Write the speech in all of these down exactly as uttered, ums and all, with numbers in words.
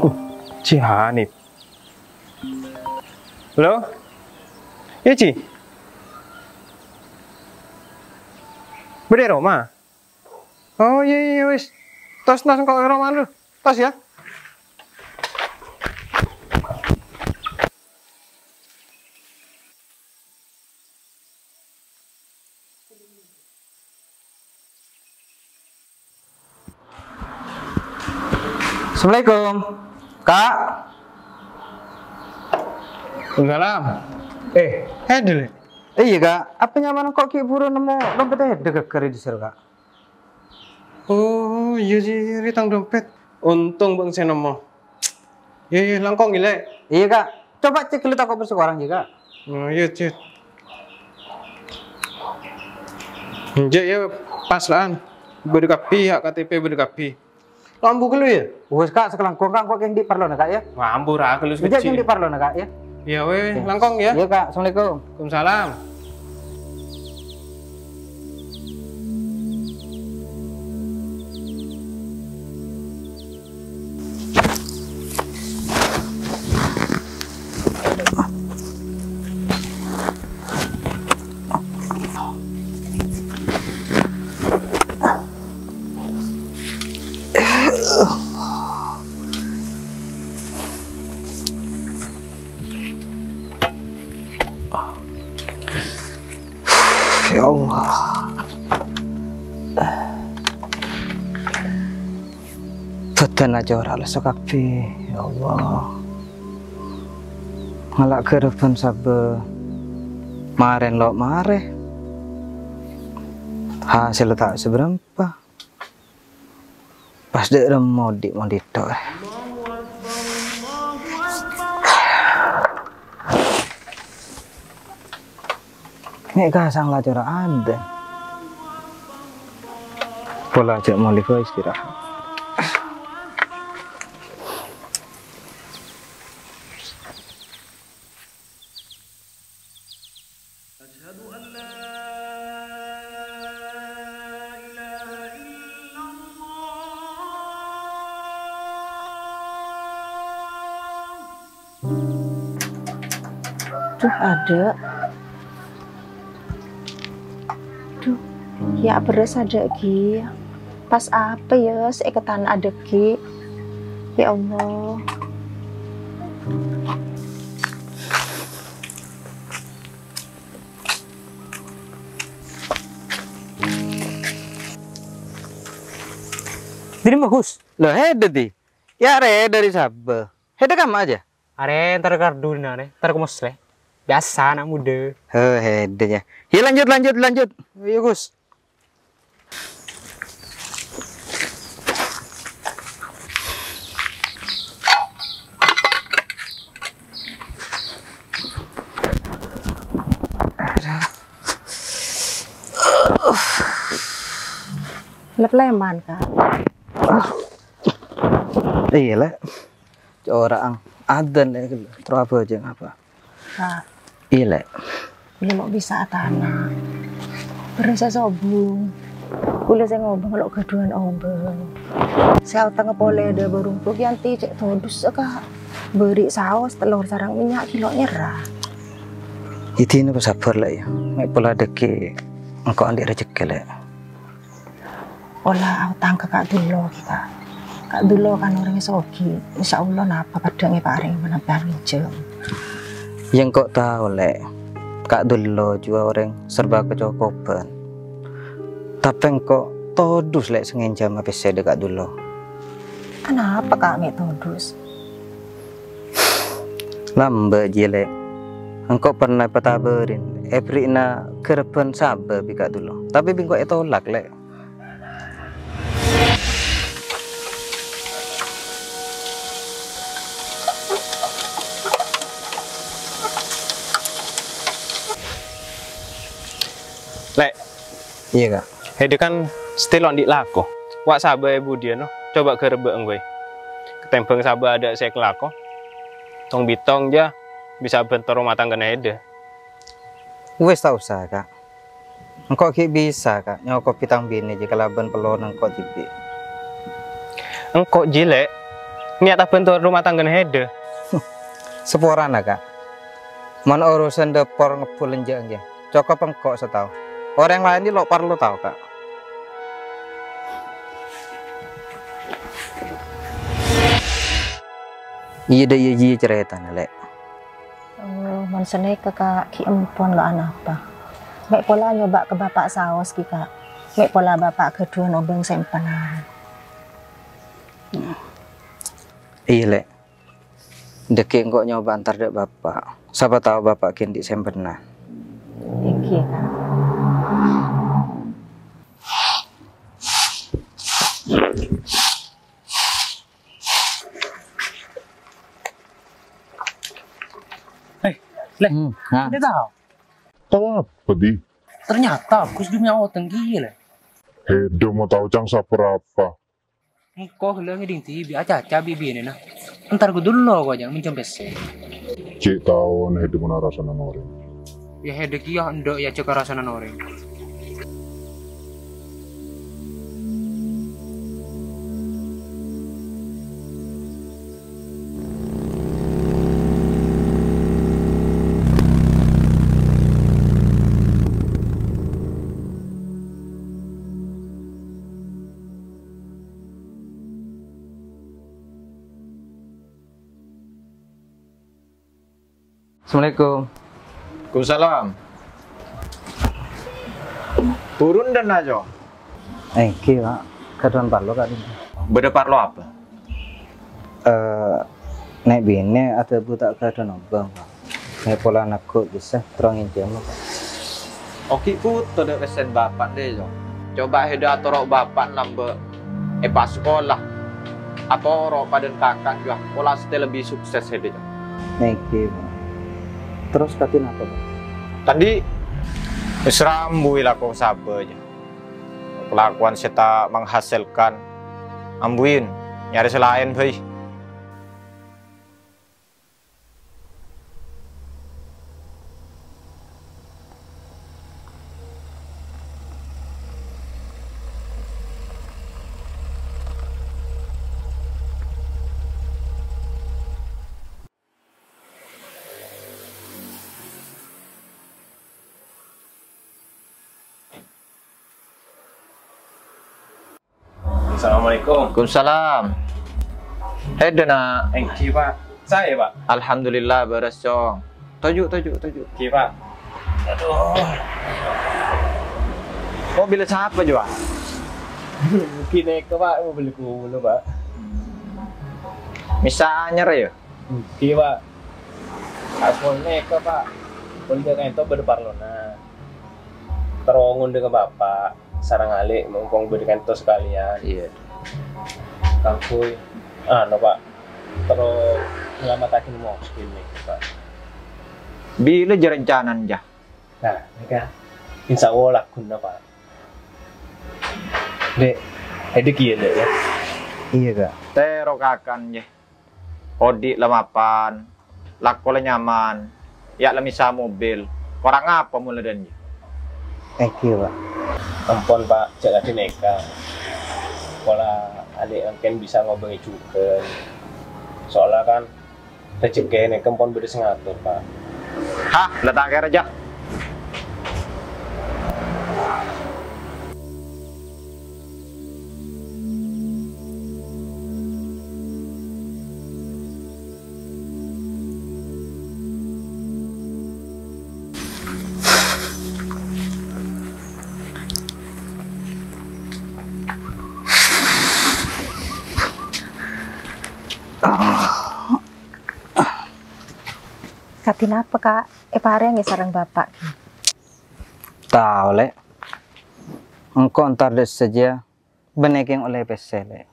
Uh, Ji Hanif. Halo? Iyâ, Ji? Bâdâ è roma? Oh, iyâ, iyâ, wis. Tos, tos, engko' è roma lu. Tos, yâ. Assalamualaikum, Kak. Waalaikumsalam. Eh, Hedi, Lè'? Iyâ, Kak. Apa nyamana engko' ghi' buru nemmo dompet Hedi ghâggâr è dissa', Kak? Oh, iyâ, iyâ, iyâ, rè tang dompet. Ontong bâ'na sè nemmo. Iyâ, iyâ, langkong, yâ, Lè'. Iyâ, Kak. Coba cek ghâllu tako' bârâs korang, yâ, Kak. Oh, iyâ, Cit. Enjâ', yâ, pas la'an. Bâdâ kabbhi, hak K T P bâdâ kabbhi. Lo' ambu ghâllu, yâ? Wis, Kak, sakalangkong, Kak, engko' kèng andi' parlona, Kak, yâ. Wah, ambu ra ghâllu. Enjâ' sakejjhi'. Kèng andi' parlona, Kak, yâ. Iyâ, wè, wè, langkong, yâ. Iyâ, Kak. Assalamualaikum. Waalaikumsalam. Ya Allah. Bhâdhân ajâ ora lesso kabbhi, ya Allah. Ngala' ghârâbhân sabâ marèn lo' marè. Hasèlla ta' sabârâmpa. Pas dâ' remma odi' mon dito'. Mè' kasang la cora' adân. Pola jhâ' molè bhâi istirahat. Asyhadu an la ilaha illallah. Duh, adâ'. Duh, yâ' bherrâs adâ' ghi. Pas apa yâ sè èkatan adâ' ghi? Ya Allah. Dâri ma, Gus? Lho, Hedi, Di. Yâ, arè dâri sabâ. Hedi kamma jâ? Arè entar ka Arduna, arè entar ka Mosleh. Biasa, ana' muda. Heh, Hedi, jâ. Yâ, lanjut, lanjut, lanjut. Ayo, Gus. Lep-leman, Kak. Iyâ, Lè'. Cora'an. Adân, Lè'. Terro abhâjâng apa? Kak. Iyâ, Lè'. Iyâ, lo' bisa atana. Bherrâs sobung. Kulâ sè ngobâng lo' ghâdhuwân obâng. Sè aotangnga polè dâ' bârung bukyanti cè' todus, Kak. Bâri' saos, tellor sareng mènnya' ghi' lo' nyerra. Yâ, dinah pasabâr, Lè', yâ. Mè' pola dâgghi' engko' andi' rejhekkè, Lè'. Ola aotang ka Kak Dulo, Kak. Kak Dulo kan orèng soghi, insyaallah napa padâ èparèng manabi ngènjhâm. Yâ engko' tao, Lè'. Kak Dulo juwâ orèng serba kacokobhân. Tapè engko' todus, Lè', sè ngènjhâma pèssè dâ' Kak Dulo. Anapa, Kak, mè' todus? Lambâ' jiyâ, Lè'. Engko' pernah èpatabârin, èberri'na ghârâbhân sabâ bi' Kak Dulo. Tapè bi' engko' ètolak, Lè'. Lè'. Iyâ, Kak. Hèdâ kan still andi' lako. Wa' sabâ è budiyân, no? Coba ghârâbâ' engko'. Katèmbhâng sabâ adâ' sè èkalako. Tong-bitong, jâ, bisa bhântoro rumah tanggana hèdâ. Wis, ta' osa, Kak. Engko' ghi' bisa, Kak, nyokobhi tang binè jiyâ kalabân pellona engko' dhibi'. Engko' jhi, Lè', niat abhânto rumah tanggana Hèdhâ. Saporana, Ka'. Mon urusan dâpor ngebbhul enjâ' ngghi, cokop engko' sè tao. Orèng laèn lo' parlo tao, Ka'. Iyâ, dâ' iyâ jiyâ carètana, Lè'. Oh, mon sanèka, Ka', ghi' empon lo' anapa. Mè' pola nyoba' ka Bapa' saos ghi, Ka'. Mè' pola Bapa' ghâdhuwân obâng sèmpenan. Iyâ, Lè'. Dâgghi' engko' nyoba' entar dâ' Bapa'. Sapa tao Bapa' ghi' andi' sèmpenan. Èngghi, Ka'. Eh, Lè'. Hmm, ha. Anda tahu? Tahu apa, Di? Ternyata Gus Dum nyawa tenggi, Lè'. Hèdhâ mau tahu cang saperapa. Engko' ghellâ' ngèdhing dhibi' acaca bi' binèna. Entar ghâdullo ko' jhâ' minjhâm pèssè. Cè' taon Hèdhâ mon arasanan orèng. Yâ Hèdhâ kèya endâ' èajhâk arasanan orèng. Assalamualaikum. Waalaikumsalam. Burun dan ajo. Èngghi, Pak. Ghâdhuwân parlo, Kak. Bâdâ parlo apa? Eh, nè' binè adhâbu ta' ghâdhuwân obâng, Pak. Mè' pola neggu' bisa terro ngènjhâma, Pak. Ogi' bhuto dâ' pèssèna Bapa' dâ' iyâ. Coba Hèdhâ atoro' Bapa' lambâ' èpasakola. Atoro' padâna kaka' jiyâ, pola satèya lebbi sukses Hèdhâ. Nèngghi, Pak. Terros kadhi napa, Pak? Kadhi, wis rambuwi lako sabâ jiyâ. Kalakowan sè ta' menghasilkan, ambuwin, nyarè sè laèn bhâi. Assalamualaikum. Waalaikumsalam. Hèdhâ, Na'. Èngghi, Pak. Saè, Pak. Alhamdulillah, bârâs, Cong. Toju', toju', toju'. Èngghi, Pak. Aduh. Mobilla sapa, jiyâ? Ghânèka, Pak. Mobil kaulâ, Pak. Mèsa anyar, yâ? Èngghi, Pak. Pas ghânèka, Pak. Kaulâ ka'dinto bâdâ parlona. Terro ngondhâng ka Bapa' sareng Alè', mumpung bâdâ ka'dinto sakalèyan. Iyâ. Kaangghuy, anu, Pak, terro nyalamettaghi mobil nèka, Pak. Bilâ jiyâ rancanana, jiyâ? Nah, nèka. Insya Allah lagguna, Pak. Dek, Dek, iyâ, Dek, yâ. Iyâ, Kak. Terro kaka'na, jiyâ. Odi' la mapan, lako la nyaman, yâ' la mèsa mobil, korang apa mola dâ' iyâ? Èngghi, Pak. Ampon, Pak, jhâ' kadhi nèka. Pola Alè' mangkèn bisa ngobângè jhughân. Soalla kan rejhekkè nèka ampon bâdâ sè ngator, Pak. Hah, la ta' kèra, jiyâ. Kadhi napa, Kak? Èparèngè sareng Bapa'? Tao, Lè'. Engko' entar dâ' sajjhâ, bânnè kèng ollè pèssè, Lè'.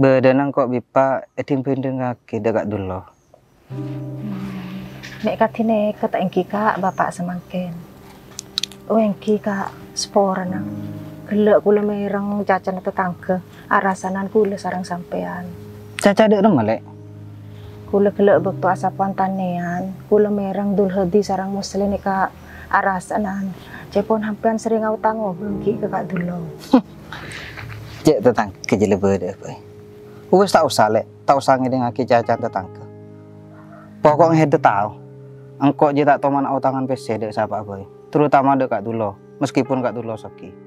Bâdâna engko' bi' Eppa' èdhing-bhindhingngaghi dâ' Ka' Dullah. Mè' kadhi nèka ta' èngghi, Kak, Bapa' samangkèn? Oh, èngghi, Kak, saporana. Ghellâ' kaulâ mèreng cacana tatangghâ, arasanan kaulâ sareng sampèyan. Caca dâ' remma, Lè'? Kaulâ ghellâ' bâkto asapowan tanèyan, kaulâ mèreng Dul Hadi sareng Muslin nèka arasanan. Ca'èpon sampèyan serrèng aotang obâng ghi' ka Ka' Dullah. Cè' tatangghâ jiyâ la bâdâ apa? Wis, ta' osa, Lè'. Ta' osa ngèdingngaghi ca-oca'an tatangghâ. Pokok ngèdhâ tao, engko' jiyâ ta' toman aotangan pèssè dâ' sapa'a bhâi, terutama dâ' Ka' Dulo, meskipun Ka' Dulo soghi.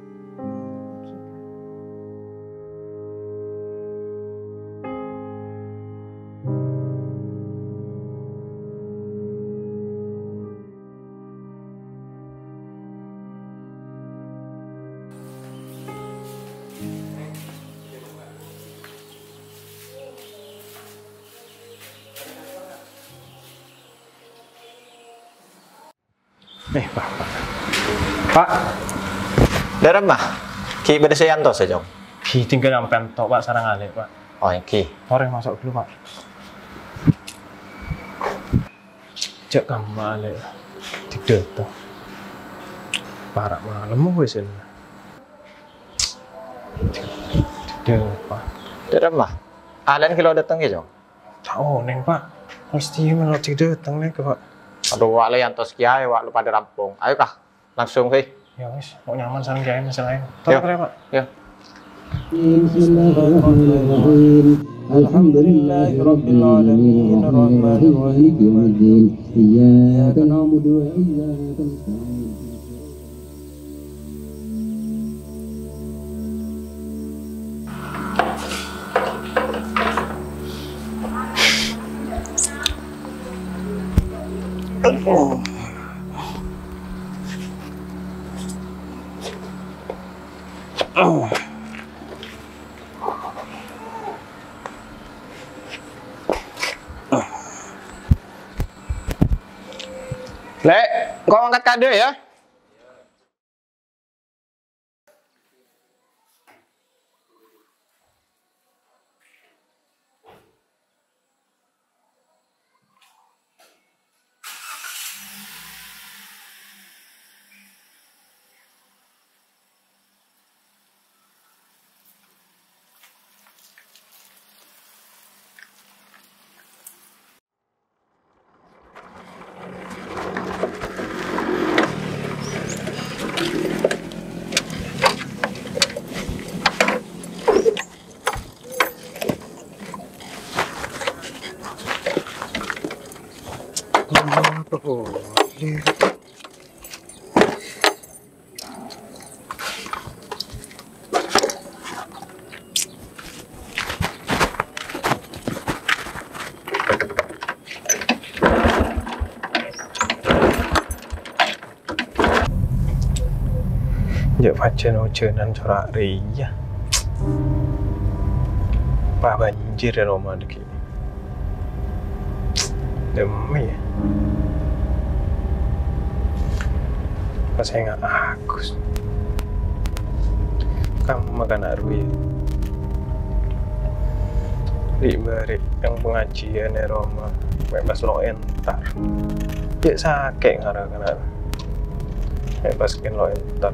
Eh, Pak, Pak. Pak. Dâremma? Ghi' bâdâ sè èantos, Cong? Ghi' tinggal sampèyan tok, Pak, sareng Alè', Pak. Oh, èngghi. Torè maso' ghâllu, Pak. Jhâ' kamma, Lè'. Dâteng. Para' malem wis, Lè'. Dâteng, Pak. Dâremma? Alè'en ghi' lo' dâteng, yâ, Cong? Ta' onèng, Pak. Mestè mèlo dâteng nèka, Pak. Adhu, wa' la èantos kèya, wa' lo' padâ rampong. Ayo, Ka'. Langsung, he. Yâ wis, lo' nyaman sareng kèyaè, masalah laèn. Yâ. Torè, Pak. Yâ. Bismillahirrahmanirrahim. Alhamdulillahirabbil alamin. Arrahmanirrahim. Maliki yaumiddin. Iyyaka na'budu wa iyyaka nasta'in. Lè', engko' mangkat kadâ', yâ. Jhâ' pajhân ojhânan cora' rèya. Pas banjir è roma dhâggi'. Demi, yâ. Pas enga' Agus. Kamma kana' rowa, yâ. Ri'-bâri' yang pengajian è roma, mè' pas lo' entar. Jhâ' sakè' ngara kana'. Mè' pas kèn lo' entar.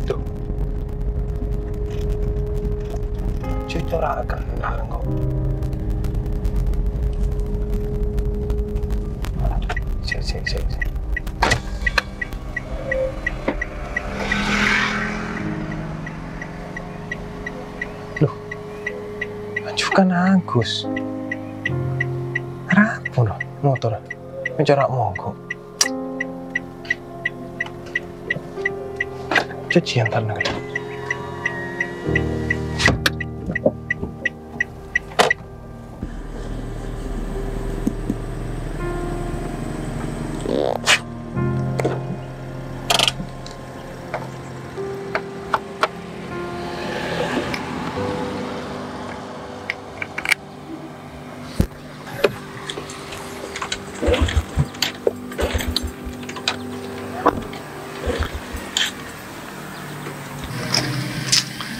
Tuh. Cè' cora' kenal kok. Sè, sè, sè, sè. Loh, anjukan Agus. Rabu no motor. Mencorak mogok. Cucian tanah.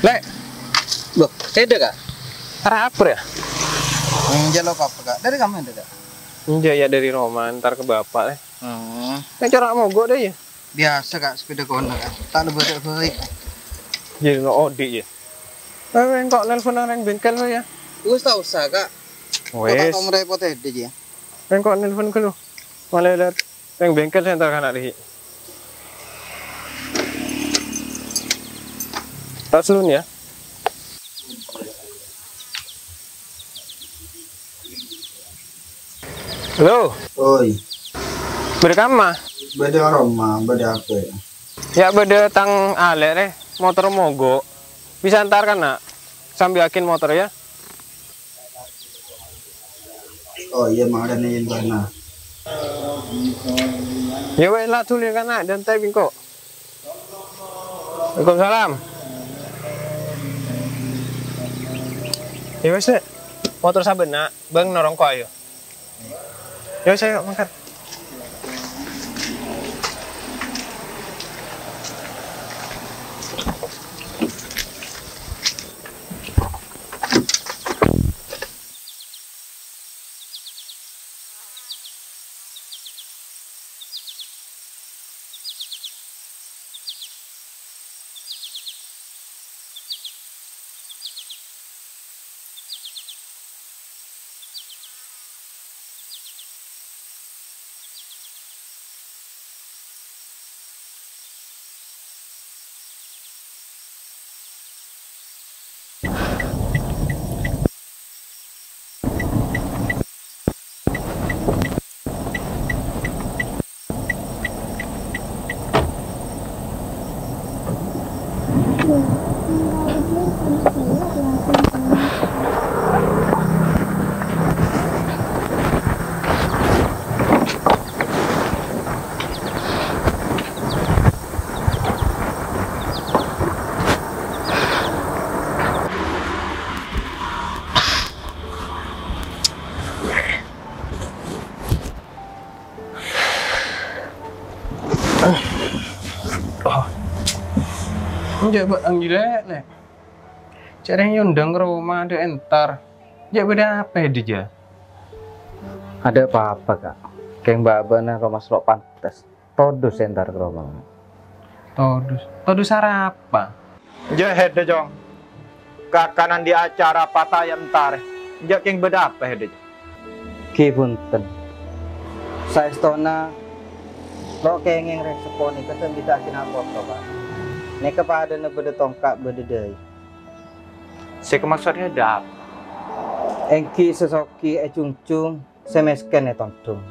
Lè'. Loh, sèdhâ, Ka'? Arapa, yâ? Enjâ' lo' apa, Ka'? Dâri kamma, Ka'? Enjâ', yâ, dâri roma, entar ka bapa', lè'. Hmm. Nè' cora' mogok dâ, yâ? Biasa, Ka', sepeda kono, Ka'. Ta' lebih baik. Yâ, lo' odi', yâ. Wè, wè, engko' nelpon orèng bengkel, wè, yâ. Wis, ta' osa, Ka'. Wis. Kok ta' tau merepot dâ, yâ. Engko' nelpon ghâllu. Malè lèr rèng bengkel sè entar kana' dhibi'. Tas dulu nih ya. Halo. Oi. Bâdâ kamma? Bâdâ roma, bâdâ apa? Ya, bâdâ tang alè' rè, motor mogok. Bisa entar kana'? Sambi yakin motor ya. Oh iya, mangkana yen bana. Ya wes lah, dulur kana', dan tapi engko'. Waalaikumsalam. Ya wes, Nek. Motor sabâna, Bang, norong ko ayo. Ya wes, ayo mangkat. Oh. Enjâ', Bâ', anggilè, Lè'. Cè' rèng èondâng ka roma dâ' entar. Jâ' bâdâ apa è dâjâ? Adâ' pa-apa, Ka'. Kèng bâbâna roma slo' pantes. Todus entar ka roma. Todus? Todus arapa? Jâ' hèdâ, Cong. Kakanan di acara pataya entar. Jâ' kèng bâdâ apa hèdâ, Cong? Ghi bhunten. Saèstona, lo' kèngèng rèng seppo nèka ta' bidhâ'aghi na' poto, Ka'. Nèka padâna bâdâ tongka' bâdâ dâi. Sè èkamaksod hèdâ apa? Èngghi sè soghi èjunjung, sè mèskèn ètondhung.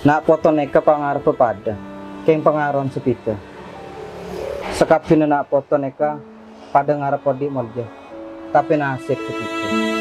Na' poto nèka pangarebbhâ padâ, kèng pangarowan sè bhidhâ. Sakabbhiyânna na' poto nèka padâ ngarep odi' molja, tapè nasib sè bhidhâ.